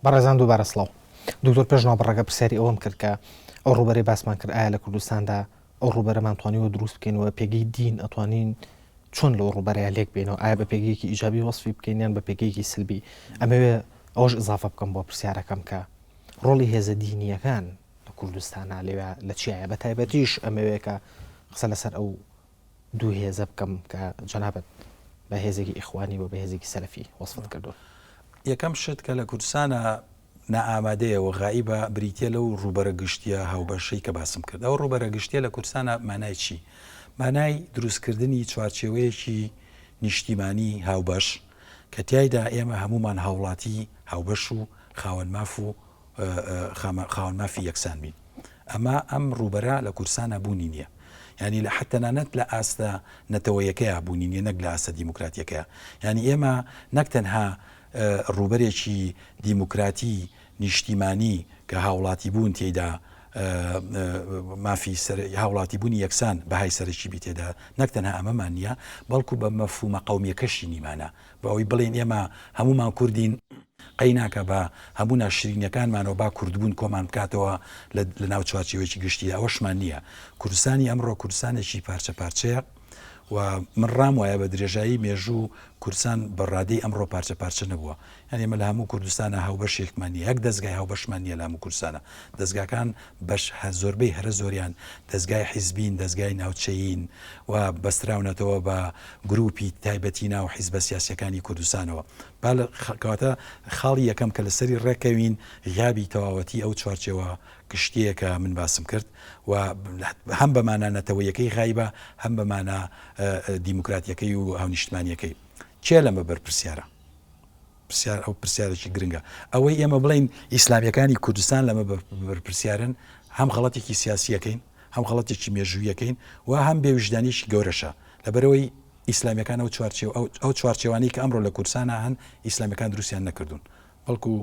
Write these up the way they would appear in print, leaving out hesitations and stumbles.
بەڕێزان دووبارە سڵاو. دکتۆر پێش ناوبڕەکە پرسیاری ئەوەم کرد کە ئەو ڕووبەرەی باسمان کرد ئایا لە کوردستاندا ئەو ڕووبەرەمان توانیوە دروست بکەین و پێگەی دین ئەتوانین چۆن لەو ڕووبەرەیە لێک بێنەوە ئایا بە پێگەیەکی ئیجابی وەسفی بکەین یان بە پێگەیەکی سلبی ئەمەوێ ئەوەش ئیزافە بکەم بۆ پرسیارەکەم کە ڕۆڵی هێزە دینییەکان لە کوردستانا لەوێ لە چیایە بە تایبەتیش ئەمەوێ کە قسە لەسەر ئەو دوو هێزە بکەم کە جەنابت بە هێزێکی ئیخوانی و بە هێزێکی سەلەفی وەسفت کردوون. یەکەم شت کە لە کوردستانا نائامادەیە و غائیبە بریتیە لەو ڕووبەرە گشتیە هاوبەشەی کە باسم کرد. ئەو ڕووبەرە گشتیە لە کوردستانا مانای چی؟ مانای دروستکردنی چوارچێوەیەکی نیشتیمانی هاوبەش کە تیایدا ئێمە هەموومان هاوڵاتی هاوبەش و خاوەن ماف و خاوەن مافی یەکسان بین. ئەمە ئەم ڕووبەرە لە کوردستانا بوونی نییە. یانی لە تەنانەت لە ئاستە نەتەوەیەکەیا بوونی نییە نەک لە ئاستە دیموکراتیەکەیا. یانی ئێمە نەک تەنها ڕووبەرێکی دیموکراتی نیشتیمانی کە هاوڵاتیبوون تێیدا مافی هاوڵاتیبوونی یەکسان بەهای سەرەکی بی تێدا نەک تەنها ئەمەمان نییە بەڵکو بە مەفهومە قەومیەکەشی نیمانە بە ئەوەی بڵێین ئێمە هەموومان کوردین قەی ناکا بە هەموو ناشرینیەکانمانەوە با کوردبوون کۆمان بکاتەوە لە ناو چوارچێوەیەکی گشتیدا ئەوەشمان نییە کوردستانی ئەمڕۆ کوردستانێکی پارچە پارچەیە و من ڕام وایە بە درێژایی مێژوو کوردستان بە ڕادەی ئەمڕۆ پارچە پارچە نەبووە یان ئێمە لە هەموو کوردستانە هاوبەشێکمان نییە یەک دەزگای هاوبەشمان نییە لە هەموو کوردستانە دەزگاکان بەش زۆربەی هەرە زۆریان دەزگای حیزبین دەزگای ناوچەیین و بەستراونەتەوە بە گروپی تایبەتی ناو حیزبە سیاسیەکانی کوردستانەوە با کەواتە خاڵی یەکەم کە لەسەری ڕێکەوین غیابی تەواوەتی ئەو چوارچێوە گشتیەیە کە من باسم کرد و هەم بە مانا نەتەوەیەکەی غایبە هەم بە مانا دیموکراتیەکەی و هاونیشتمانیەکەی. کێ لەمە بەرپرسیارە؟ پرسیار ئەو پرسیارێکی گرنگە. ئەوەی ئێمە بڵێین ئیسلامیەکانی کوردستان لەمە بەرپرسیارن هەم غەڵەتێکی سیاسیەکەین هەم غەڵەتێکی مێژوویەکەین و هەم بێویژدانیەکی گەورەشە لەبەرئەوەی ئیسلامیەکان ئەو چوارچێوە ئەو چوارچێوانەی کە ئەمڕۆ لە کوردستانا هەن ئیسلامیەکان دروستیان نەکردوون بەڵکو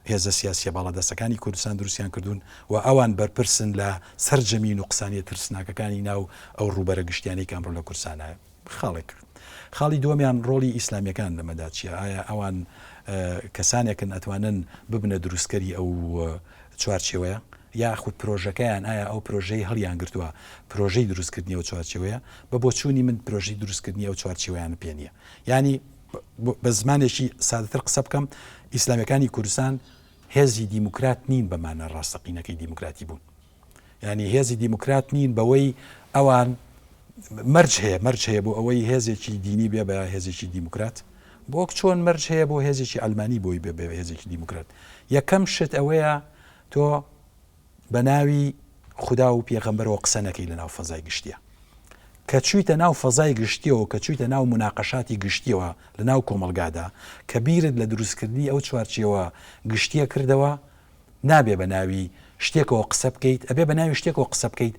هێزە سیاسیە باڵادەستەکانی کوردستان دروستیان کردوون و ئەوان بەرپرسن لە سەرجەمی نوقسانیە ترسناکەکانی ناو ئەو ڕووبەرە گشتیانەی کە ئەمڕۆ لە کوردستانا هەیە. خاڵێک. خاڵی دووەمیان ڕۆڵی ئیسلامیەکان لەمەدا چیە؟ ئایا ئەوان کەسانێکن ئەتوانن ببنە دروستکەری ئەو چوارچێوەیە؟ یاخود پرۆژەکەیان ئایا ئەو پرۆژەی هەڵیان گرتووە پرۆژەی دروستکردنی ئەو چوارچێوەیە؟ بە بۆچوونی من پرۆژەی دروستکردنی ئەو چوارچێوەیان پێ نییە. یانی بە زمانێکی سادەتر قسە بکەم ئیسلامیەکانی کوردستان هێزی دیموکرات نین بە مانا ڕاستەقینەکەی دیموکراتی بوون. یانی هێزی دیموکرات نین بەوەی ئەوان مەرج هەیە مەرج هەیە بۆ ئەوەی هێزێکی دینی بێ بە هێزێکی دیموکرات بۆک چۆن مەرج هەیە بۆ هێزێکی ئەلمانی بۆی بێ بە هێزێکی دیموکرات یەکەم شت ئەوەیە تۆ بە ناوی خودا و پێغەمبەرەوە قسە نەکەی لە ناو فەزای گشتیە کە چویتە ناو فەزای گشتیەوە کە چویتە ناو مناقەشاتی گشتیەوە لە ناو کۆمەڵگادا کە بیرت لە دروستکردنی ئەو چوارچێوە گشتیە کردەوە نابێ بە ناوی شتێکەوە قسە بکەیت ئەبێ بە ناوی شتێکەوە قسە بکەیت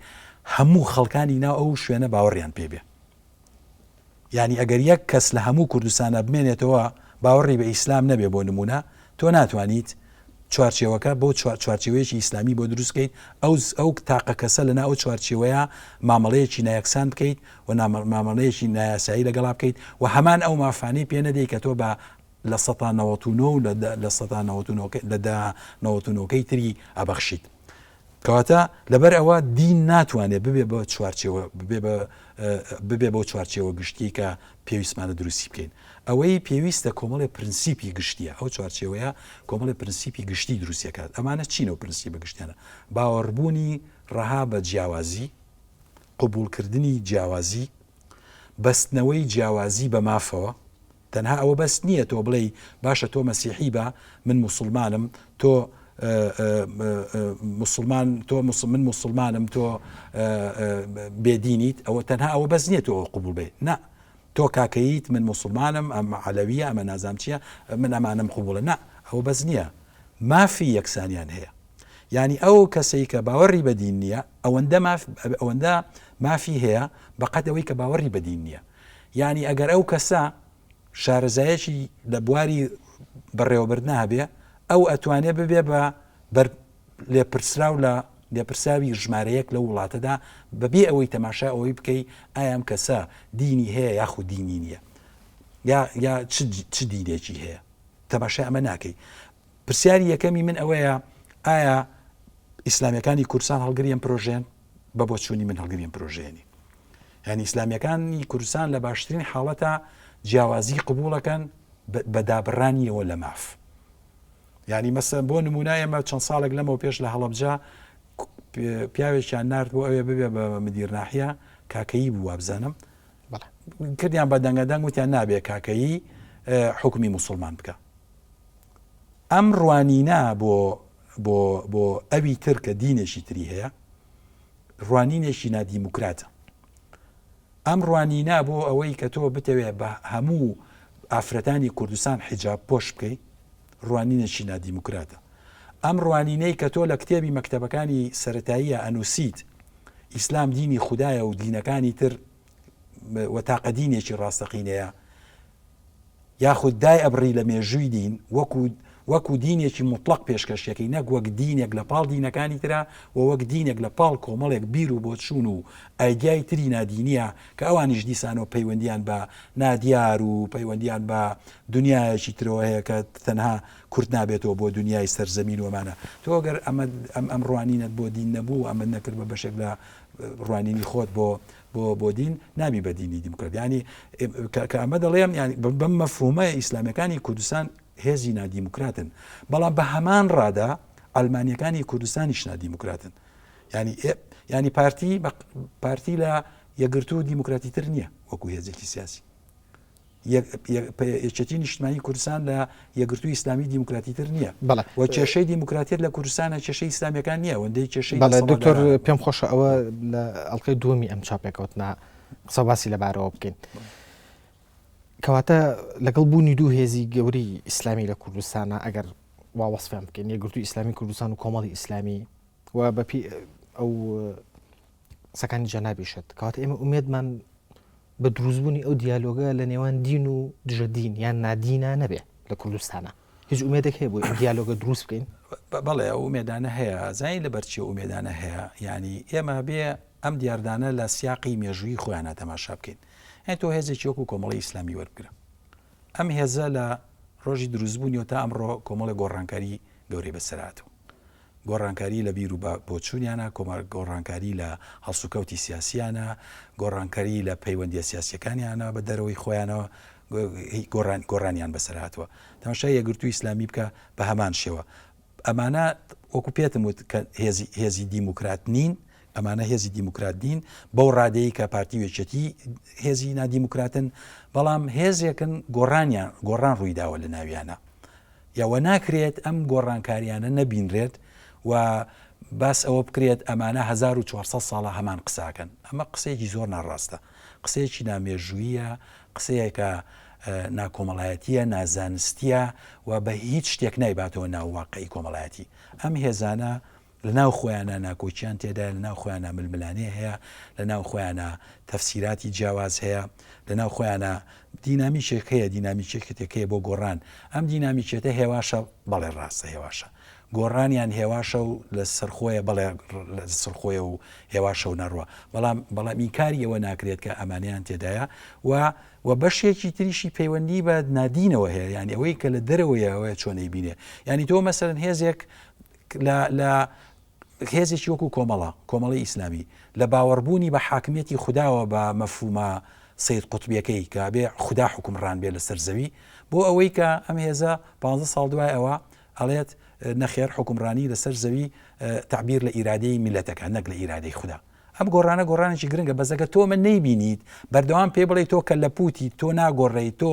هەموو خەڵکانی ناو ئەو شوێنە باوەڕیان پێ بێ یانی ئەگەر یەک کەس لە هەموو کوردستانە بمێنێتەوە باوەڕی بە ئیسلام نەبێ بۆ نمونە تۆ ناتوانیت چوارچێوەکە بۆ چوارچێوەیەکی ئیسلامی بۆ دروست بکەیت ئەو ئەو تاقە کەسە لەنا ئەو چوارچێوەیە مامەڵەیەکی نایەکسان بکەیت و مامەڵەیەکی نایاسایی لەگەڵا بکەیت و هەمان ئەو مافانەی پێ نەدەی کە تۆ بە 99% و لە 99% لە دا 99 کەی تری ئەبەخشیت. کەواتە لەبەر ئەوە دین ناتوانێت ببێ بە چوارچێوە ببێ بە ببێ بەو چوارچێوە گشتیەی کە پێویستمانە دروستی بکەین. ئەوەی پێویستە کۆمەڵێ پرنسیپی گشتیە، ئەو چوارچێوەیە کۆمەڵێ پرنسیپی گشتی دروستی ئەکات. ئەمانە چین ئەو پرنسیپە گشتیانە؟ باوەڕبوونی ڕەها بە جیاوازی، قبوڵکردنی جیاوازی، بەستنەوەی جیاوازی بە مافەوە، تەنها ئەوە بەس نییە تۆ بڵێی باشە تۆ مەسیحی بە من موسڵمانم تۆ موسڵمان تۆ من موسڵمانم تۆ بێدینیت ئەوە تەنها ئەوە بەس نییە تۆ ئەوە قبوڵ بێ نا تۆ کاکەیت من موسڵمانم ئەمە عەلەویە ئەمە نازام چییە من ئەمانم قبوڵە نا ئەوە بەس نییە مافی یەکسانیان هەیە یعنی ئەو کەسەی کە باوەڕی بە دین نییە ئەوەندە ماف ئەوەندە مافی هەیە بەقەت ئەوەی کە باوەڕی بە دین نییە یانی ئەگەر ئەو کەسە شارەزایەکی لە بواری بەڕێوەبردنا هەبێ ئەو ئەتوانێ ببێ بە بەر لێپرسراو لە لێپرسراوی ژمارە یەک لەو وڵاتەدا بەبێ ئەوەی تەماشا ئەوەی بکەی ئایا ئەم کەسە دینی هەیە یاخود دینی نییە یا یا چ دینێکی هەیە تەماشای ئەمە ناکەی. پرسیاری یەکەمی من ئەوەیە ئایا ئیسلامیەکانی کوردستان هەڵگری ئەم پرۆژەیەن؟ بە بۆچوونی من هەڵگری ئەم پرۆژەیە نین. یعنی ئیسلامیەکانی کوردستان لە باشترین حاڵەتە جیاوازی قبوڵەکەن بە دابڕانیەوە لە ماف. یعنی مەسە بۆ نمونە ئێمە چەند ساڵێک لەمەوە پێش لە هەڵەبجە پیاوێکیان نارد بۆ ئەوێ ببێ بە مدیر ناحیە کاکەیی بوو وابزانم کردیان بە دەنگە دەنگ وتیان نابێ کاکەیی حکومی مسلمان بکە ئەم ڕوانینە بۆ بۆ بۆ ئەوی تر کە دینێکی تری هەیە ڕوانینێکی نادیموکراتە. ئەم ڕوانینە بۆ ئەوەی کە تۆ بتەوێ بە هەموو ئافرەتانی کوردستان حیجاب پۆش بکەی ڕوانینێکی نادیموکراتە. ئەم ڕوانینەی کە تۆ لە کتێبی مەکتەبەکانی سەرەتاییە ئەنووسیت ئیسلام دینی خودایە و دینەکانی تر و تاقە دینێکی ڕاستەقینەیە یاخود دای ئەبڕی لە مێژووی دین وەکو وەکو دینێکی موتڵەق پێشکەشیەکەی نەک وەک دینێک لە پاڵ دینەکانی ترا و وەک دینێک لە پاڵ کۆمەڵێک بیر و بۆچوون و ئایدیای تری نادینیە کە ئەوانیش دیسانەوە پەیوەندیان بە نادیار و پەیوەندیان بە دنیایەکی ترەوە هەیە کە تەنها کورت نابێتەوە بۆ دنیای سەرزەمین و ئەمانە. تۆ گەر ئەمە ئەم ئەم ڕوانینەت بۆ دین نەبوو ئەمەت نەکرد بە بەشێک لە ڕوانینی خۆت بۆ بۆ بۆ دین نابی بە دینی دیموکرات یانی کە ئەمە دەڵێم یانی بەم مەفهومە ئیسلامیەکانی کوردستان هێزی نادیموکراتن بەڵام بە هەمان ڕادە ئەلمانیەکانی کوردستانیش نادیموکراتن ینی ینی پارتی پارتی لە یەکگرتوو دیموکراتی تر نییە وەکو هێزێکی سیاسی یەکێتی نیشتمانی کوردستان لە یەکگرتووی ئیسلامی دیموکراتی تر نییە بەڵێ و کێشەی دیموکراتیەت لە کوردستانە کێشەی ئیسلامیەکان نییە ئەوەندەی کێشەی بەڵێ دکتۆر دەسەڵاتدارانە. پێم خۆشە ئەوە لە ئەڵلقەی دووەمی ئەم چاپێکەوتنا قسە باسی لەبارەوە بکەین کەواتە لەگەڵ بوونی دوو هێزی گەورەی ئیسلامی لە کوردستانە ئەگەر وا وەسفیان بکەین یەکگرتووی ئیسلامی کوردستان و کۆمەڵی ئیسلامی و بەپی ئەو قسەکانی جەنابیشت کەواتە ئێمە ئومێدمان بە دروستبوونی ئەو دیالۆگە لە نێوان دین و دژە دین یان نادینا نەبێ لە کوردستانا هیچ ئومێدێک هەیە بۆ ئەم دیالۆگە دروست بکەین؟ بەڵێ ئەو ئومێدانە هەیە زانی لەبەر چی ئەو ئومێدانە هەیە یانی ئێمە بێ ئەم دیاردانە لە سیاقی مێژوویی خۆیانە تەماشا بکەین ئەی تۆ هێزێکی وەکو کۆمەڵی ئیسلامی وەربگرە ئەم هێزە لە ڕۆژی دروستبوونیەوە تا ئەمڕۆ کۆمەڵی گۆڕانکاری گەورەی بەسەر هاتوو گۆڕانکاری لە بیر و بۆچوونیانە، گۆڕانکاری لە هەڵسوکەوتی سیاسییانە، گۆڕانکاری لە پەیوەندییە سیاسییەکانیانە بە دەرەوەی خۆیانەوە، گۆڕانیان بەسەر هاتووە. تەماشای یەکگرتووی ئیسلامی بکە بە هەمان شێوە. ئەمانە وەکو پێتم وت کە هێزی دیموکرات نین، ئەمانە هێزی دیموکرات نین بەو ڕادەی کە پارتی و یەکێتی هێزی نادیموکراتن، بەڵام هێزێکن گۆڕانیان گۆڕان ڕوویداوە لە ناویانە. یە ناکرێت ئەم گۆڕانکاریانە نەبینرێت و باس ئەوە بکرێت ئەمانە 1400 ساڵە هەمان قساکەن ئەمە قسەیەکی زۆر ناڕاستە قسەیەکی نامێژوویە قسەیەکە ناکۆمەڵایەتیە نازانستیە و بە هیچ شتێک نایباتەوە ناو واقعی کۆمەڵایەتی ئەم هێزانە لە ناو خۆیانا ناکۆکیان تێدایە، لە ناو خۆیانا ململانێ هەیە، لە ناو خۆیانا تەفسیراتی جیاواز هەیە، لە ناو خۆیانا دینامیکێک هەیە، دینامیکێکێتێک هەیە بۆ گۆڕان. ئەم دینامیکێتە هێواشە، بەڵێ ڕاستە هێواشە. گۆڕانیان هێواشە و لە سەرخۆیە، بەڵێ لە سەرخۆیە و هێواشە و ناڕوا. بەڵام بەڵام ئینکاری ئەوە ناکرێت کە ئەمانەیان تێدایە و و بەشێکی تریشی پەیوەندی بە نادینەوە هەیە، یانی ئەوەی کە لە دەرەوەیە ئەوەیە چۆن ئەیبینێ. یانی تۆ مەسەلەن هێزێک لە لە هێزێکی وەکو کۆمەڵە، کۆمەڵی ئیسلامی، لە باوەڕبوونی بە حاکمیەتی خوداوە بە مەفهومە سەید قوتبیەکەی کە بێ خودا حوکمڕان بێ لەسەر زەوی، بۆ ئەوەی کە ئەم هێزە پانزە ساڵ دوای ئەوە ئەڵێت نەخێر حوکمڕانی لەسەر زەوی تەعبیر لە ئیرادەی میللەتەکە نەک لە ئیرادەی خودا. ئەم گۆڕانە گۆڕانێکی گرنگە بەس ئەگەر تۆ ئەمە نەیبینیت بەردەوام پێی بڵێی تۆ کەلەپوتی تۆ ناگۆڕێی تۆ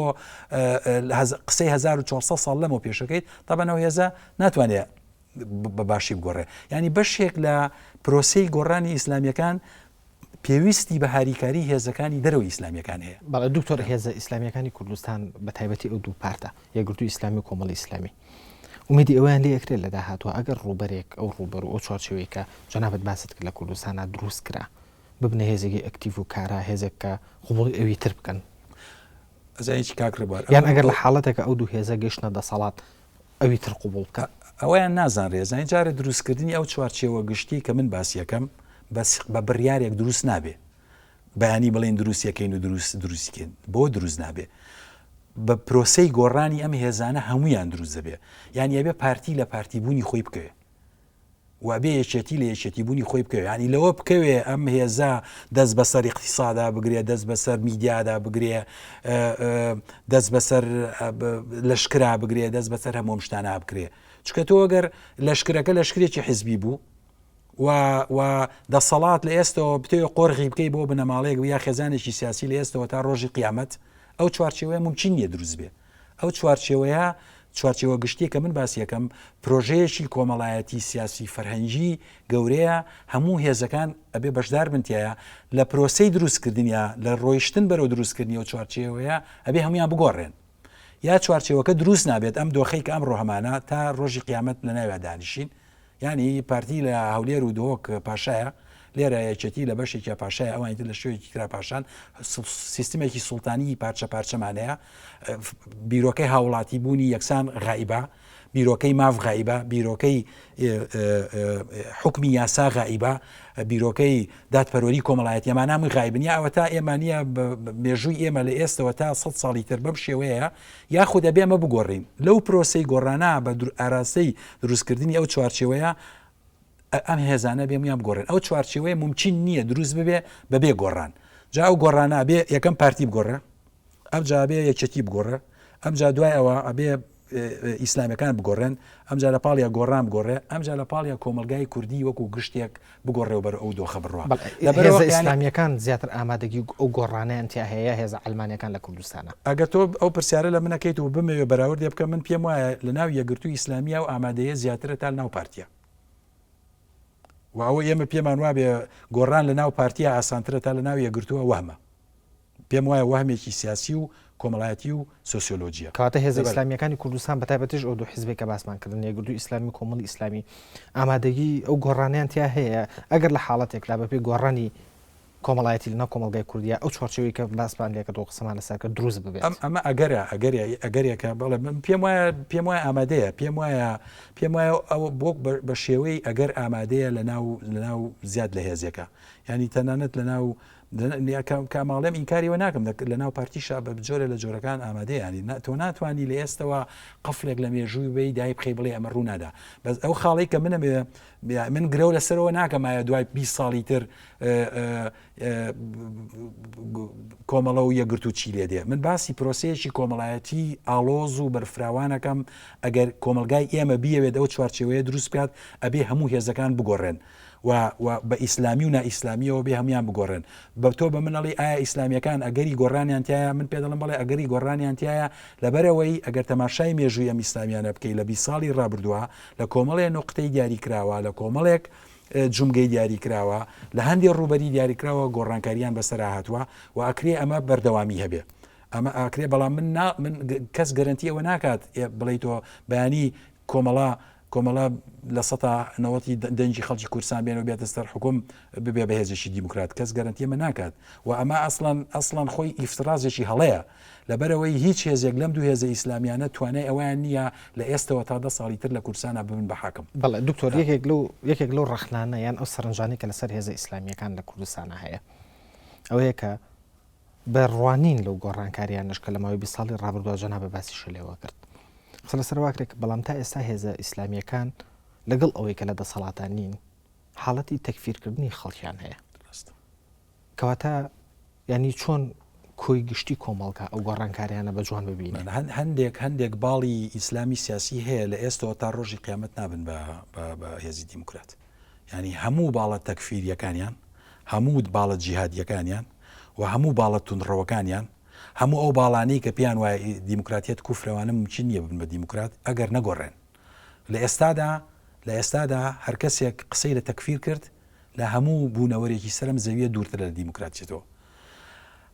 قسەی 1400 ساڵ لەمەوە پێشەکەیت تەبەن ئەو هێزە ناتوانێت بە باشی بگۆڕێ ینی بەشێک لە پرۆسەی گۆڕانی ئیسلامیەکان پێویستی بە هاریکاری هێزەکانی دەرەوەی ئیسلامیەکان هەیە. بەڵێ دکتۆر هێزە ئیسلامیەکانی کوردستان بە تایبەتی ئەو دوو پارتە یەکگرتووی ئیسلامی و کۆمەڵی ئیسلامی ئومێدی ئەوەیان لێ ئەکرێت لە داهاتووە ئەگەر ڕووبەرێک ئەو ڕووبەر و ئەو چوارچێوەی کە جەنابت باست کرد لە کوردستانا دروست کرا ببنە هێزێکی ئەکتیڤ و کارا هێزێک کە قبوڵی ئەوی تر بکەن. ئەزانی چی کاک ڕێبوار یان ئەگەر لە حاڵەتێکا ئەو دوو هێزە گەیشتنە دەسەڵات ئەوی تر قبوڵ بکەن. ئەوەیان نازانرێ ئەزانی جارێ دروستکردنی ئەو چوارچێوە گشتیەی کە من باسیەکەم بەس بە بڕیارێک دروست نابێ بەیانی بڵێین دروستیەکەین و دروست دروستی کەین بۆ دروست نابێ. بە پرۆسەی گۆڕانی ئەم هێزانە هەموویان دروست دەبێ یانی ئەبێ پارتی لە پارتی بوونی خۆی بکەوێ و ئەبێ یەکێتی لە یەکێتی بوونی خۆی بکەوێ ینی لەوە بکەوێ ئەم هێزە دەست بەسەر اقتصادا بگرێ دەست بەسەر میدیادا بگرێ دەست بەسەر لەشکرا بگرێ دەست بەسەر هەموو شتانە بکرێ چکە تۆ گەر لەشکرەکە لەشکرێکی حزبی بوو و و دەسەڵات لە ئێستەوە بتەوێ قۆرغی بکەی بۆ بنەماڵەیەک یا خێزانێکی سیاسی لە ئێستەوە تا ڕۆژی قیامەت ئەو چوارچێوەیە مومکین نییە دروست بێ ئەو چوارچێوەیە چوارچێوە گشتیە کە من باسی یەکەم پرۆژەیەکی کۆمەڵایەتی سیاسی فەرهەنگی گەورەیە هەموو هێزەکان ئەبێ بەشدار بن تایە لە پرۆسەی دروستکردنیا لە ڕۆیشتن بەرەو دروستکردنی ئەو چوارچێوەیە ئەبێ هەمویان بگۆڕێن یا چوارچێوەکە دروست نابێت ئەم دۆخەی کە ئەمڕۆ هەمانە تا ڕۆژی قیامەت لە ناویا دانیشین یانی پارتی لە هەولێر و دهۆک پاشایە لێرە یەکێتی لە بەشێکیا پاشایە ئەوانی تر لە شوێکی ترا پاشان سیستمێکی سوڵتانی پارچە پارچەمانەیە بیرۆکەی هاوڵاتی بوونی یەکسان غائیبە بیرۆکەی ماف غائیبە، بیرۆکەی حوکمی یاسا غائیبە، بیرۆکەی دادپەروەری کۆمەڵایەتی ئەمانە هەمووی غائیبن یا ئەوەتا ئێمە نییە مێژووی ئێمە لە ئێستەوە تا سە ساڵی تر بەم شێوەیە یاخود ئەبێ ئەمە بگۆڕین لەو پرۆسەی گۆڕانە بە ئاراستەی دروستکردنی ئەو چوارچێوەیە ئەم هێزانە بێمیان بگۆڕێن ئەو چوارچێوەیە مومکین نییە دروست ببێ بەبێ گۆڕان جا ئەو گۆڕانە بێ یەکەم پارتی بگۆڕێ ئەمجا ئەبێ یەکێتی بگۆڕێ ئەمجا دوای ئەوە ئەبێ ئیسلامیەکان بگۆڕێن ئەمجا لە پاڵیا گۆڕان بگۆڕێ ئەمجا لە پاڵیا کۆمەلگای کوردی وەکو گشتێک بگۆڕێ و بەر ئەو دۆخە بڕوا لەبەرەوە ئیسلامیەکان زیاتر ئامادەگی ئەو گۆڕانیان تیا هەیە هێزە عەلمانیەکان لە کوردستانە ئەگەر تۆ ئەو پرسیارە لە منەکەیت و بمەوێ بەراوردێ بکەم من پێم وایە لە ناو یەکگرتوو ئیسلامیە و ئامادەیە زیاترە تا لە ناو پارتیە و ئەوە ئێمە پێمان وابێ گۆڕان لە ناو پارتیە ئاسانترە تا لە ناو یەکگرتووە وەهمە پێم وایە وەهمێکی سیاسی و کۆمەڵایەتی و سۆسیۆلۆجیە. کەواتە هێزە ئیسلامییەکانی کوردستان بە تایبەتیش ئەو دوو حیزبەی کە باسمان کردن، یەکگرتووی ئیسلامی و کۆمەڵی ئیسلامی، ئامادەگی ئەو گۆڕانەیان تیا هەیە، ئەگەر لە حاڵەتێکدا بە پێی گۆڕانی کۆمەڵایەتی لەناو کۆمەڵگای کوردیا ئەو چوارچێوەی کە باسمان لێ کرد و قسەمان لەسەر کرد دروست ببێت. ئەم ئەمە ئەگەرە، ئەگەرێ ئەگەرێکە، بەڵێ من پێم وایە پێم وایە ئامادەیە، پێم وایە پێم وایە ئەو بۆ بە شێوەی ئەگەر ئامادەیە لەناو لەناو زیاد لە هێزێکە، یانی تەنانەت لەناو کە ئەماڵێم ئینکاری ئەوە ناکەم لە ناو پارتیشا بە جۆرە لە جۆرەکان ئامادەیە ینی تۆ ناتوانانی لە ئێستەوە قفلێک لە مێژووی بی دای بخەی بڵێ ئەمە ڕوو نادا بەس ئەو خاڵی کە منە من گرەو لەسەرەوە ناکەم ئایا دوای 20 ساڵی تر کۆمەڵە و یەکگرتوو چی لێ دێ من باسی پرۆسەیەکی کۆمەڵایەتی ئاڵۆز و بەرفراوانەکەم ئەگەر کۆمەلگای ئێمە بیەوێت ئەو چوارچێوەیە دروست بکات ئەبێ هەموو هێزەکان بگۆڕێن و و بە ئیسلامی و نائیسلامیەوە بێ هەموویان بگۆڕێن بە تۆ بە من ئەڵێی ئایا ئیسلامیەکان ئەگەری گۆڕانیان تایە من پێ دەڵێم بەڵێ ئەگەری گۆڕانیان تایە لەبەرئەوەی ئەگەر تەماشای مێژووی ئەم ئیسلامیانە بکەی لە 20 ساڵی ڕابردووە لە کۆمەڵێ نوقتەی دیاری کراوە لە کۆمەڵێک جومگەی دیاری کراوە لە هەندێ ڕووبەری دیاریکراوە گۆڕانکاریان بەسەرا هاتووە و ئەکرێ ئەمە بەردەوامی هەبێ ئەمە ئاکرێ بەڵام من نا من کەس گەرەنتی ئەوە ناکات بڵێ تۆ بەیانی کۆمەڵە کۆمەڵە لە سەتا نەوەتی دەنگی خەڵکی کوردستان بێنە و بێتە سەر حوکم ببێ بە هێزێکی دیموکرات کەس گەرەنتی ئەمە ناکات و ئەمە ئەسڵەن ئەسڵەن خۆی ئیفترازێکی هەڵەیە لەبەرئەوەی هیچ هێزێک لەم دوو هێزە ئیسلامیانە توانای ئەوەیان نییە لە ئێستەوە تا دە ساڵی تر لە کوردستانا ببن بە حاکم. بەڵێ دکتۆر یەکێک لەو یەکێک لەو ڕەخنانە یان ئەو سەرنجانەی کە لەسەر هێزە ئیسلامییەکان لە کوردستانا هەیە ئەوەیە کە بە ڕوانین لەو گۆڕانکاریانەش کە لە ماوەی 20 ساڵی ڕابردووە جەنابت باسیشی لێوە کرد قسە لەسەر واکرێت کە بەڵام تا ئێستا هێزە ئیسلامییەکان لەگەڵ ئەوەی کە لە دەسەڵاتا نین حاڵەتی تەکفیرکردنی خەڵکیان هەیە کەواتە یعنی چۆن کۆی گشتی کۆمەڵگا ئەو گۆڕانکاریانە بە جوان ببینێت هەندێک هەندێک باڵی ئیسلامی سیاسی هەیە لە ئێستەوە تا ڕۆژی قیامەت نابن بە هێزی دیموکرات یانی هەموو باڵە تەکفیریەکانیان، هەموو باڵە جیهادیەکانیان و هەموو باڵە توندڕەوەکانیان، هەموو ئەو باڵانەی کە پێیان وایە دیموکراتیەت کوفرە وانە مومکین نیە ببن بە دیموکرات ئەگەر نەگۆڕێن. لە ئێستادا لە ئێستادا هەر کەسێک قسەی لە تەکفیر کرد لە هەموو بوونەوەرێکی سەر ئەم زەویە دوورترە لە دیموکراتیەتەوە.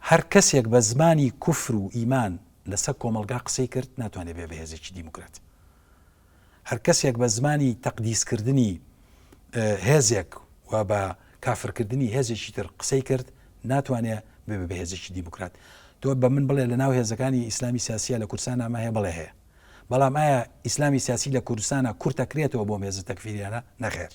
هەر کەسێک بە زمانی کوفر و ئیمان لەسەر کۆمەڵگا قسەی کرد ناتوانێت بێ بە هێزێکی دیموکرات. هەر کەسێک بە زمانی تەقدیسکردنی هێزێک و بە کافرکردنی هێزێکی تر قسەی کرد ناتوانێ ببێ بە هێزێکی دیموکرات. تۆ بە من بڵێ لە ناو هێزەکانی ئیسلامی سیاسیە لە کوردستان ئەمە هەیە؟ بەڵێ هەیە. بەڵام ئایا ئیسلامی سیاسی لە کوردستانا کورتەکرێتەوە بۆم هێزە تەکفیریانە؟ نەخێر.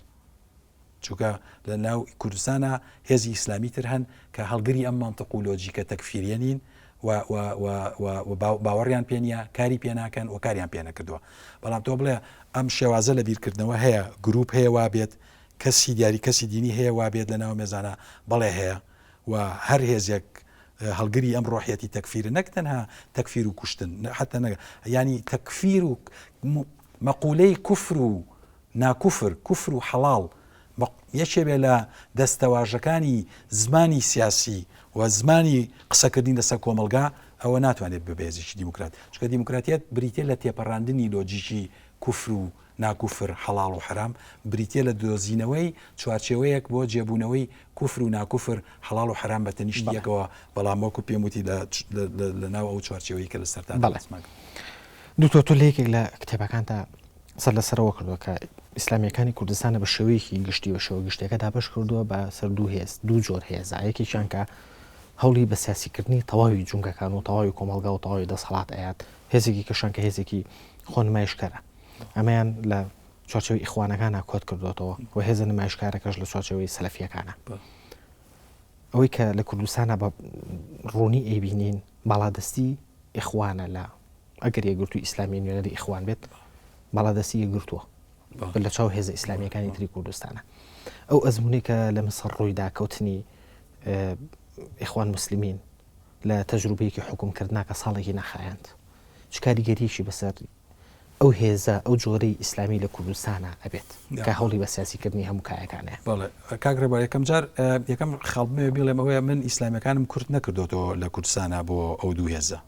چونکە لە ناو کوردستانا هێزی ئیسلامی تر هەن کە هەڵگری ئەم مەنتق و لۆجیکە تەکفیریە نین. و و و و و باوەڕیان پێ نییە، کاری پێ ناکەن و کاریان پێ نەکردووە. بەڵام تۆ بڵێ ئەم شێوازە لە بیرکردنەوە هەیە، گرووپ هەیە وا بێت، کەسی دیاری کەسی دینی هەیە وا بێت لە ناو مێزانە، بەڵێ هەیە و هەر هێزێک هەڵگری ئەم ڕۆحیەتی تەکفیرە نەک تەنها تەکفیر و کوشتن حتا نەگە یانی تەکفیر و مەقولەی کوفر و ناکوفر، کوفر و حەڵاڵ، یەکێ بێ لە دەستەواژەکانی زمانی سیاسی و زمانی قسەکردنی لەسەر کۆمەڵگا، ئەوە ناتوانێت ببێ بە هێزێکی دیموکرات. چونکە دیموکراتیەت بریتیە لە تێپەڕاندنی لۆجیکی کوفر و ناکوفر، حەڵاڵ و حەرام، بریتیە لە دۆزینەوەی چوارچێوەیەک بۆ جێبوونەوەی کوفر و ناکوفر، حەڵاڵ و حەرام بە تەنیشتی یەکەوە، بەڵام وەکو پێم وتی لە ناو ئەو چوارچێوەی کە لە سەرتادا باسمان کرد. دکتۆر تۆ لە یەکێک لە کتێبەکانتا سەر لەسەرەوە کردووە کە ئیسلامیەکانی کوردستانە بە شێوەیەکی گشتی بە شێوە گشتەکە دابش کردووە بە سەر دوو هێز دوو جۆر هێزە یەکێکیان کە هەوڵی بە سیاسیکردنی تەواوی جونگەکان و تەواوی کۆمەڵگا و تەواوی دەسەڵات ئەیات هێزێکی کەشان کە هێزێکی خۆنمایشکەرە ئەمەیان لە چوارچێوەی ئیخوانەکانە کۆت کردوێتەوە و هێزە نمایشکارەکەش لە چوارچێوەی سەلەفیەکانە ئەوەی کە لە کوردستانە بە ڕوونی ئەیبینین باڵادەستی ئیخوانە لە ئەگەر یەکگرتووی ئیسلامی نوێنەری ئیخوان بێت باڵادەستی یەکگرتووە لە چاو هێزە ئیسلامیەکانی تری کوردستانە ئەو ئەزمونەی کە لە مسڕ ڕوویدا کەوتنی ئیخوان مسلمین لە تەجروبەیەکی حکومکردنا کە ساڵێکی نەخایاند چ کاریگەریەکی بەسەر ئەو هێزە ئەو جۆرەی ئیسلامی لە کوردستانا ئەبێت کە هەوڵی بە سیاسی کردنی هەموو کایەکانەیە؟ بەڵێ کاک ڕێبوار یەکەم جار یەکەم خاڵ بمەوێ بیڵێم ئەوەیە من ئیسلامیەکانم کورت نەکردۆتەوە لە کوردستانا بۆ ئەو دوو هێزە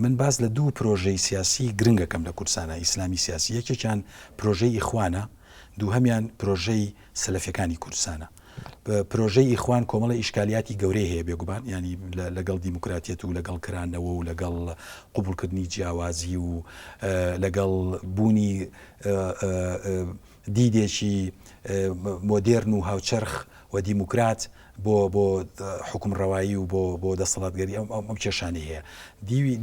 من باس لە دوو پرۆژەی سیاسی گرنگەکەم لە کوردستانا ئیسلامی سیاسی یەکێکیان پرۆژەی ئیخوانە دووهەمیان پرۆژەی سەلەفیەکانی کوردستانە. پرۆژەی ئیخوان کۆمەڵی ئیشکالیاتی گەورەی هەیە بێگومان یانی لەگەڵ دیموکراتیەت و لەگەڵ کرانەوە و لەگەڵ قبوڵکردنی جیاوازی و لەگەڵ بوونی دیدێکی مۆدێرن و هاوچەرخ و دیموکرات بۆ بۆ حوکمڕەوایی و بۆ بۆ دەسەڵاتگەری ئەم ئەم کێشانەی هەیە دیوی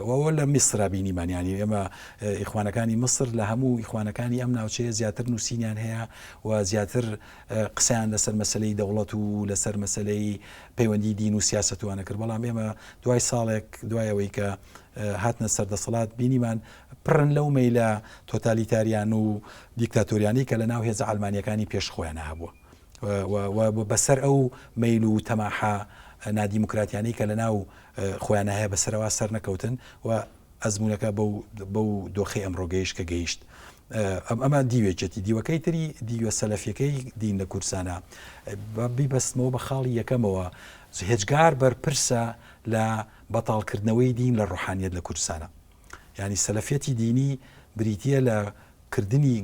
ئەوە لە میسرا بینیمان یانی ئێمە ئیخوانەکانی میسر لە هەموو ئیخوانەکانی ئەم ناوچەیە زیاتر نووسینیان هەیە و زیاتر قسەیان لەسەر مەسەلەی دەوڵەت و لەسەر مەسەلەی پەیوەندی دین و سیاسەت وانە کرد بەڵام ئێمە دوای ساڵێک دوای ئەوەی کە هاتنە سەر دەسەڵات بینیمان پڕن لەو مەیلە تۆتالیتاریان و دیکتاتۆریانەی کە لە ناو هێزە عەلمانیەکانی پێش خۆیانە هەبووە و بەسەر ئەو مەیل و تەماحە نادیموکراتیانەی کە لە ناو خۆیانە هەیە بەسەرەوە سەرنەکەوتن و ئەزموونەکە بەو بەو دۆخەی ئەمڕۆ گەیشت کە گەیشت. ئەمە دیوێکێتی، دیوەکەی تری دیوە سەلەفیەکەی دین لە کوردستانا با بیبەستمەوە بە خاڵی یەکەمەوە، هێجگار بەرپرسە لە بەتاڵکردنەوەی دین لە ڕۆحانیەت لە کوردستانا. یانی سەلەفیەتی دینی بریتیە لە کردنی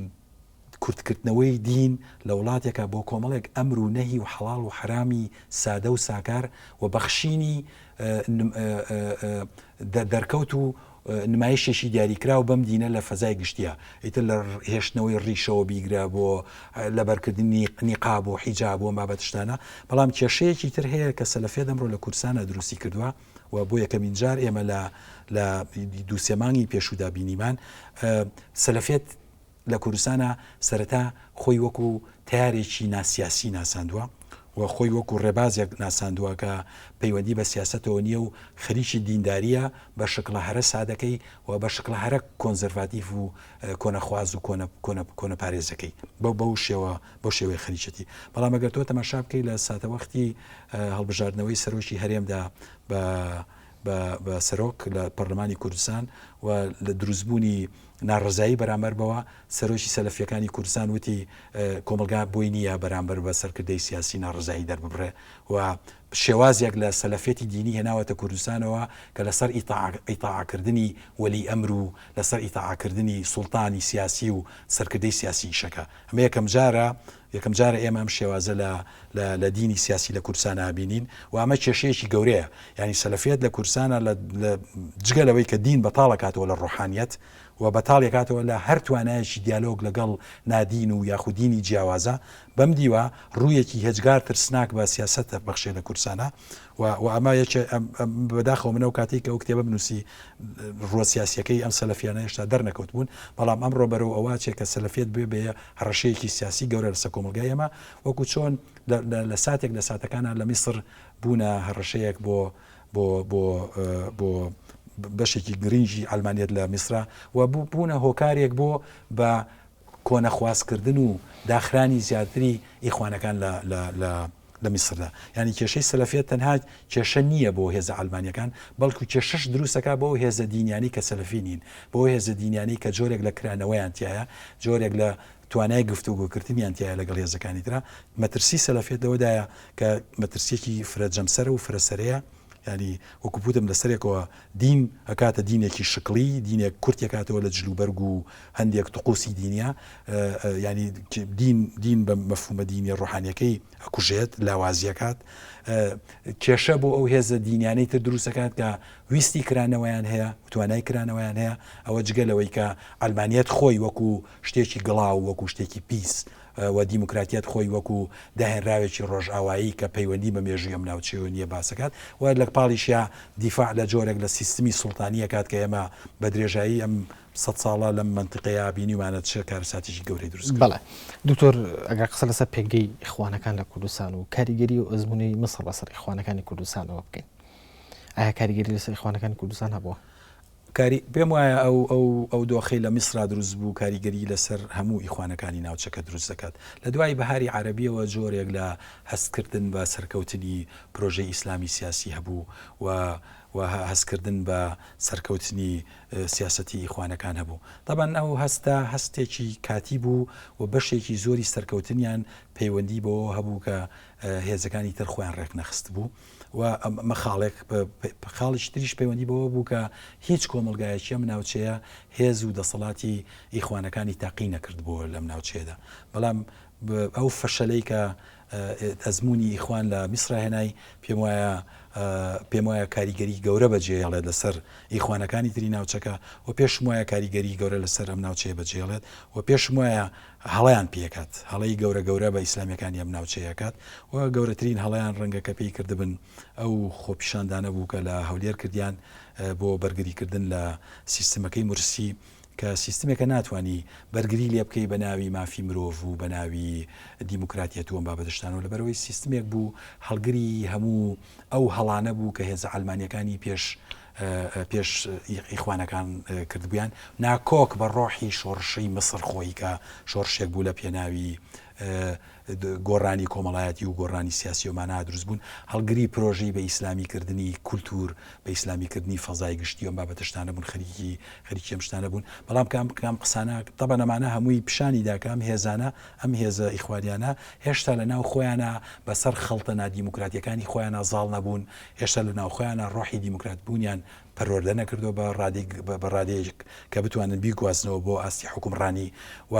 کورتکردنەوەی دین لە وڵاتێکا بۆ کۆمەڵێک ئەمر و نەهی و حەڵاڵ و حەرامی سادە و ساکار و بەخشینی دەرکەوت و نمایشێکی دیاریکراو بەم دینە لە فەزای گشتیا، ئیتر لە هێشتنەوەی ڕیشەوە بیگرە بۆ لەبەرکردنی نیقاب و حیجاب و ئەم بابەت شتانە، بەڵام کێشەیەکی تر هەیە کە سەلەفیەت ئەمڕۆ لە کوردستانا دروستی کردووە و بۆ یەکەمین جار ئێمە لە لە دوو سێ مانگی پێشوودا بینیمان سەلەفیەت لە کوردستانا سەرەتا خۆی وەکو تەیارێکی ناسیاسی ناساندوە و خۆی وەکو ڕێبازێک ناساندوە کە پەیوەندی بە سیاسەتەوە نیە و خەریکی دینداریە بە شکڵە هەرە سادەکەی و بە شکڵە هەرە کۆنزەرڤاتیڤ و کۆنەخواز و کۆنە کۆنە کۆنەپارێزەکەی بەو بەو شێوە بەو شێوەیە خەریکێتی بەڵام ئەگەر تۆ تەماشا بکەی لە ساتەوەختی هەڵبژاردنەوەی سەرۆکی هەرێمدا بە بە بە سەرۆک لە پەرلەمانی کوردستان و لە دروستبوونی ناڕەزایی بەرامبەر بەوە، سەرۆکی سەلەفییەکانی کوردستان وتی، کۆمەڵگا بۆی نییە بەرامبەر بە سەرکردەی سیاسی ناڕەزایی دەرببڕێ و شێوازێک لە سەلەفیەتی دینی هێناوەتە کوردستانەوە کە لەسەر ئیتاعەکردنی وەلی ئەمر و لەسەر ئیتاعەکردنی سوڵتانی سیاسی و سەرکردەی سیاسی ئیشەکە. ئەمە یەکەمجارە یەکەم جارە ئێمە ئەم شێوازە لە لە لە دینی سیاسی لە کوردستانا ئەبینین و ئەمە کێشەیەکی گەورەیە یانی سەلەفیەت لە کوردستانا لە لە جگە لەوەی کە دین بەتاڵ ئەکاتەوە لە ڕۆحانیەت و بەتاڵی ئەکاتەوە لە هەر توانایەکی دیالۆگ لەگەڵ نادین و یاخود دینی جیاوازە بەم دیوە ڕوویەکی هێجگار ترسناک بە سیاسەت ئەبەخشێ لە کوردستانا و و ئەمە یەکێ ئەم ئەم بەداخەوە من ئەو کاتەی کە ئەو کتێبەم نووسی ڕووە سیاسیەکەی ئەم سەلەفیانە هێشتا دەرنەکەوتبوون بەڵام ئەمڕۆ بەرەو ئەوە چێ کە سەلەفیەت بێ بە هەڕەشەیەکی سیاسی گەورە لەسەر کۆمەڵگای ئێمە، وەکو چۆن لە ساتێک لە ساتەکانا لە میسر بوونە هەڕەشەیەک بۆ. بۆ بۆ بۆ بەشێکی گرنگی عەلمانیەت لە میسرا و بوونە هۆکارێک بۆ بە کۆنەخوازکردن و داخرانی زیاتری ئیخوانەکان لە لە لە لە میسردا. یانی کێشەی سەلەفیەت تەنها کێشە نییە بۆ هێزە عەلمانیەکان، بەڵکو کێشەش دروستەکات بۆ ئەو هێزە دینیانەی کە سەلەفی نین، بۆ ئەو هێزە دینیانەی کە جۆرێک لە کرانەوەیان تیایە، جۆرێک لە توانای گفتوگۆکردنیان تیایە لەگەڵ هێزەکانی ترا. مەترسی سەلەفیەت لەوەدایە کە مەترسیەکی فرە جەمسەرە و فرە سەرەیە، یانی وەکو پوتم لە سەرێکەوە دین ئەکاتە دینێکی شکڵی، دینێک کورتی ئەکاتەوە لە جلوبەرگ و هەندێک طقوسی دینیە، یانی دین دین بە مەفهومە دینیە ڕۆحانیەکەی ئەکوژێت، لاوازی ئەکات، کێشە بۆ ئەو هێزە دینیانەی تر دروست ئەکات کە ویستی کرانەوەیان هەیە و توانای کرانەوەیان هەیە، ئەوە جگە لەوەی کە عەلمانیەت خۆی وەکو شتێکی گڵاو، وەکو شتێکی پیس و دیموکراتیەت خۆی وەکو داهێنراوێکی ڕۆژئاوایی کە پەیوەندی بە مێژووی ئەم ناوچەیەوە نییە باس ئەکات و لە پاڵیشیا دیفاع لە جۆرێک لە سیستمی سوڵتانی ئەکات کە ئێمە بە درێژایی ئەم سەد ساڵە لەم مەنتیقەیە بینیومانە چ کارەساتێکی گەورەی دروست کردووە. بەڵێ دکتۆر ئەگەر قسە لەسەر پێگەی ئیخوانەکان لە کوردستان و کاریگەری و ئەزموونی میسڕ بەسەر ئیخوانەکانی کوردستانەوە بکەین ئایا کاریگەری لەسەر ئیخوانەکانی کوردستان هەبووە؟ کاری، پێم وایە ئەو ئەو ئەو دۆخەی لە میسرا دروست بوو کاریگەری لەسەر هەموو ئیخوانەکانی ناوچەکە دروست دەکات. لە دوای بەهاری عەرەبییەوە جۆرێک لە هەستکردن بە سەرکەوتنی پرۆژەی ئیسلامی سیاسی هەبوو و و هەستکردن بە سەرکەوتنی سیاسەتی ئیخوانەکان هەبوو. تەبعەن ئەو هەستە هەستێکی کاتی بوو و بەشێکی زۆری سەرکەوتنیان پەیوەندی بەوەوە هەبوو کە هێزەکانی تر خۆیان ڕێکنەخستبوو. و ئەمە خاڵێک، خاڵێکی تریش پەیوەندی بەوە بوو کە هیچ کۆمەڵگایەکی ئەم ناوچەیە هێز و دەسەڵاتی ئیخوانەکانی تاقی نەکردبووە لەم ناوچەیەدا. بەڵام ئەو فەشەلەی کە ئەزموونی ئیخوان لە میسرا هێنای، پێم وایە پێم وایە کاریگەری گەورە بەجێهێڵێت لەسەر ئیخوانەکانی تری ناوچەکە و پێشم وایە کاریگەری گەورە لەسەر ئەم ناوچەیە بەجێهێڵێت و پێشم وایە هەڵەیان پێکات، هەڵەی گەورە گەورە بە ئیسلامیەکانی ئەم ناوچەیە ئەکات و گەورەترین هەڵەیان ڕەنگە کە پێی کردبن ئەو خۆپیشاندانە بوو کە لە هەولێر کردیان بۆ بەرگری کردن لە سیستمەکەی مورسی کە سیستمێکە ناتوانی بەرگری لێ بکەی بە ناوی مافی مرۆڤ و بە ناوی دیموکراتیەت و ئەم بابەتە شتانەوە لەبەرئەوەی سیستمێک بوو هەڵگری هەموو ئەو هەڵانە بوو کە هێزە عەلمانیەکانی پێش پێش ئیخوانەکان کردبوویان، ناکۆک بە ڕۆحی شۆڕشی میسڕ خۆی کە شۆڕشێک بوو لە پێناوی گۆڕانی کۆمەڵایەتی و گۆڕانی سیاسی و مانا دروست بوون، هەڵگری پرۆژەی بە ئیسلامی کردنی کولتوور، بە ئیسلامی کردنی فەزای گشتی و ئەم بابەتە شتانە بوون، خەریکی خەریکی ئەم شتانە بوون. بەڵام کە ئەم ئەم قسانە تەبعەن ئەمانە هەمووی پیشانی دا کە ئەم هێزانە، ئەم هێزە ئیخوانیانە هێشتا لە ناو خۆیانا بەسەر خەڵتە نادیموکراتییەکانی خۆیانا زاڵ نەبوون، هێشتا لە ناوخۆیانا ڕۆحی دیموکرات بوونیان پەروەردە نەکردووە بە ڕادەی بە ڕادەیەک کە بتوانن بیگوازنەوە بۆ ئاستی حوکمڕانی و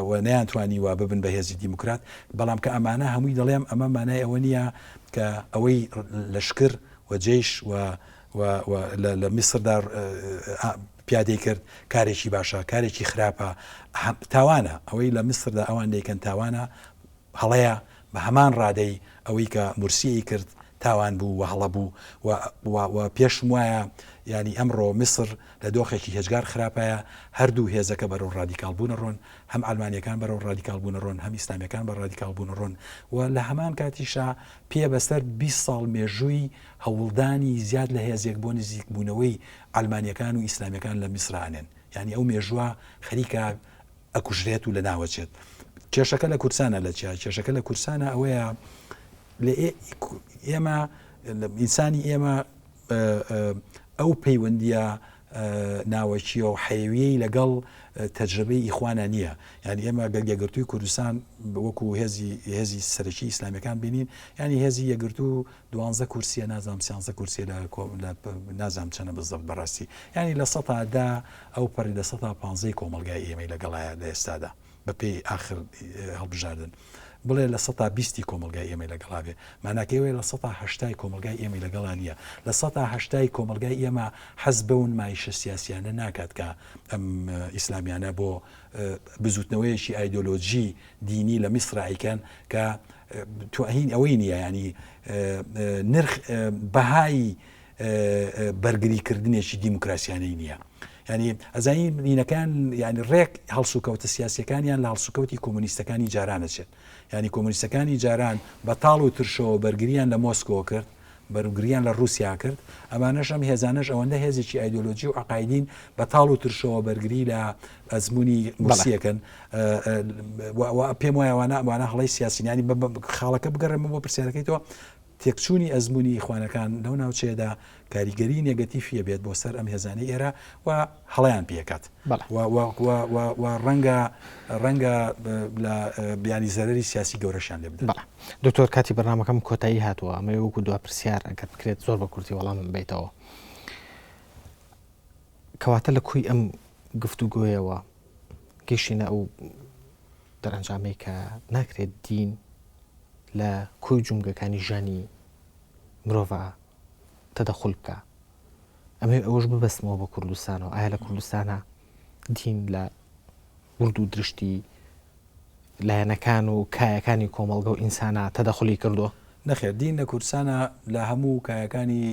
و نەیانتوانیوە ببن بە هێزی دیموکرات. بەڵام کە ئەمانە هەمووی دەڵێم ئەمە مانای ئەوە نییە کە ئەوەی لەشکر و جەیش و و و لە میسردا پیادەی کرد کارێکی باشە، کارێکی خراپە، تاوانە. ئەوەی لە میسردا ئەوان دەیکەن تاوانە، هەڵەیە، بە هەمان ڕادەی ئەوەی کە مورسی ئەیکرد تاوان بوو و هەڵە بوو و و و پێشم وایە یانی ئەمڕۆ میسر لە دۆخێکی هێجگار خراپایە، هەردوو هێزەکە بەرەو ڕادیکاڵ بوون ئەڕۆن، هەم عەلمانیەکان بەرەو ڕادیکاڵ بوون ئەڕۆن، هەم ئیسلامیەکان بە ڕادیکاڵ بوون ئەڕۆن و لە هەمان کاتیشا پێ بەسەر 20 ساڵ مێژووی هەوڵدانی زیاد لە هێزێک بۆ نزیک بوونەوەی عەلمانیەکان و ئیسلامیەکان لە میسرا ئەنێن. یانی ئەو مێژووە خەریکە ئەکوژرێت و لەناوەچێت. کێشەکە لە کوردسانە لە چیا؟ کێشەکە لە کوردسانە ئەوەیە لە ئێمە ئینسانی ئێمە ئەو پەیوەندیە ناوەکیە و حەیویەی لەگەڵ تەجربەی ئیخوانە نییە یعنی ئێمە گەر یەکگرتووی کوردستان وەکو هێزی هێزی سەرەکی ئیسلامیەکان بینین ینی هێزی یەکگرتوو دوانزە کورسیە نازانم سیانزە کورسیە لە لە نازانم چەنە بزەبت بەڕاستی یانی لە سەتا دە ئەو پەڕی لە سەتا پانزەی کۆمەڵگای ئێمەی لەگەڵایە لە ئێستادا بە پێی ئاخر هەڵبژاردن بڵێ لە سەتا بیستی کۆمەڵگای ئێمەی لەگەڵا بێ ماناکەی وەیە لە سەتا هەشتای کۆمەڵگای ئێمەی لەگەڵا نییە لە سەتا هەشتای کۆمەڵگای ئێمە حەز بەو نمایشە سیاسیانە ناکات کە ئەم ئیسلامیانە بۆ بزوتنەوەیەکی ئایدۆلۆژی دینی لە میسرا ئەیکەن کە توهین ئەوەی نییە ینی نرخ بەهای بەرگری کردنێکی دیموکراسیانەی نییە. ینی ئەزانی دینەکان ینی ڕێک هەڵسوکەوتە سیاسەکانیان لە هەڵسوکەوتی کۆمۆنیستەکانی جارانەچێت ینی کۆمۆنیستەکانی جاران بە تاڵ و ترشەوە بەرگریان لە مۆسکۆ کرد. بەرگریان لە ڕووسیا کرد، ئەمانەش ئەم هێزانەش ئەوەندە هێزێکی ئایدۆلۆجی و عەقایدین بە تاڵ و ترشەوە بەرگری لە ئەزموونی مورسی ئەکەن و پێم وایە ئەوانە ئەوانە هەڵەی سیاسین یانی خاڵەکە بگەڕێمەوە بۆ پرسیارەکەی تۆ تێکچوونی ئەزموونی ئیخوانەکان لەو ناوچەیەدا کاریگەری نێگەتیفی ئەبێت بۆ سەر ئەم هێزانەی ئێرە و هەڵەیان پێکات و ڕەنگە ڕەنگە لە بیانی زەرەری سیاسی گەورەشیان لێ بدات. بەڵێ دکتۆر کاتی بەرنامەکەم کۆتایی هاتووە ئەمەوێ وەکو دوا پرسیار ئەگەر بکرێت زۆر بە کورتی وەڵامم بەیتەوە کەواتە لە کۆی ئەم گفتوگۆیەوە گەیشتینە ئەو دەرەنجامەی کە ناکرێت دین لە کۆی جومگەکانی ژیانی مرۆڤا تەدەخول بکا. ئەمەوێ ئەوەش ببەستمەوە بە کوردستانەوە، ئایا لە کوردستانا دین لە ورد و درشتی لایەنەکان و کایەکانی کۆمەڵگە و ئینسانا تەدەخولی کردووە؟ نەخێر دین لە کوردستانا لە هەموو کایەکانی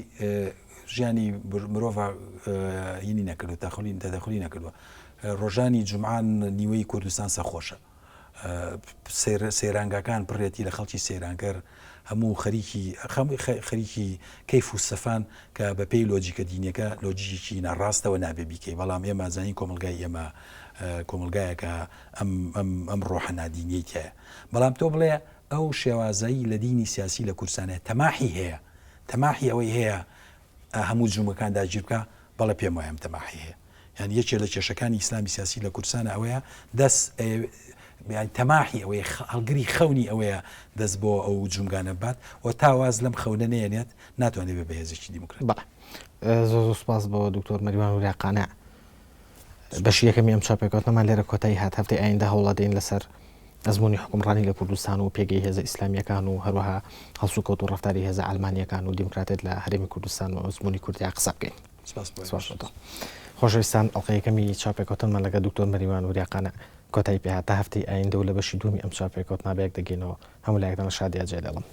ژیانی مرۆڤا هینی نەکردووە، تەدەخولی نەکردووە. ڕۆژانی جومعان نیوەی کوردستان سەرخۆشە. سەیرانگاکان پڕێتی لە خەڵکی سەیرانکەر هەموو خەریکی خەریکی کەیف و سەفان کە بە پێی لۆجیکە دینیەکە لۆجیکێکی ناڕاستەوە نابێ بیکەی بەڵام ئێمە زانین کۆمەڵگای ئێمە کۆمەڵگایەکە ئەم ئەم ئەم ڕۆحە نادینیەی تایە بەڵام تۆ بڵێ ئەو شێوازەی لە دینی سیاسی لە کوردستانە تەماحی هەیە تەماحی ئەوەی هەیە هەموو جومگەکان داگیر بکا بەڵێ پێم وایە ئەم تەماحی هەیە یان یەکێ لە کێشەکانی ئیسلامی سیاسی لە کوردستان ئەوەیە دەست یان تەماحی ئەوەیە هەڵگری خەونی ئەوەیە دەست بۆ ئەو جومگانە بات و تا واز لەم خەونە نێنێت ناتوانێت بێ بەهێزێکی دیموکرات. بەڵێ زۆر زۆر سوپاس بۆ دکتۆر مەریوان وریا قانع. بەشی یەکەمی ئەم چاپێکەوتنەمان لێرە کۆتایی هات هەفتەی ئایندە هەوڵەدەین لەسەر ئەزموونی حوکمڕانی لە کوردستان و پێگەی هێزە ئیسلامییەکان و هەروەها هەڵسوکەوت و ڕەفتاری هێزە عەلمانییەکان و دیموکراتێت لە هەرێمی کوردستان و ئەزموونی کوردیا قسە بکەین. سپاس بۆ سپاس بۆ تۆ. خۆشەویستان ئەڵقەی یەکەمی چاوپێکەوتنمان لەگەڵ دکتۆر مەریوان وریا قانع کۆتایی پێهات تا هەفتەی ئایندە و لە بەشی دووەمی ئەم چاوپێکەوتنە بەیەک دەگەینەوە هەموو لایەکتان لە شادیا جێدێڵم.